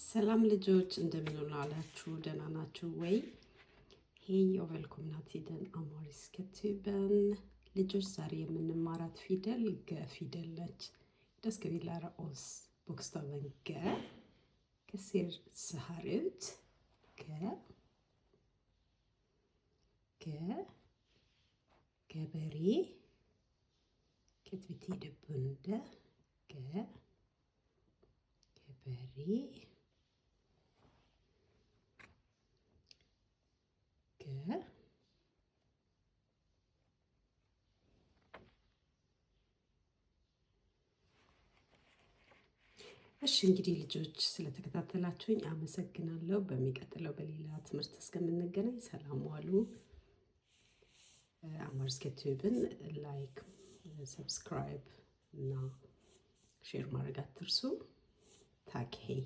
ሰላም ልጆች እንደምን ዋላችሁ? ደህና ናችሁ ወይ? Hej och välkomna till den amhariska tuben። ልጆች ዛሬ የምንማራት ፊደል ገ ፊደል ነች። Idag ska vi lära oss bokstaven G. Det ser så här ut. G, G, ገበሬ vilket betyder bonde. G, ገበሬ ገ እሺ እንግዲህ ልጆች ስለተከታተላችሁኝ አመሰግናለሁ። በሚቀጥለው በሌላ ትምህርት እስከምንገናኝ ሰላም ዋሉ። Amhariska tuben like፣ subscribe እና share ማድረግ አትርሱ። Tack, hej.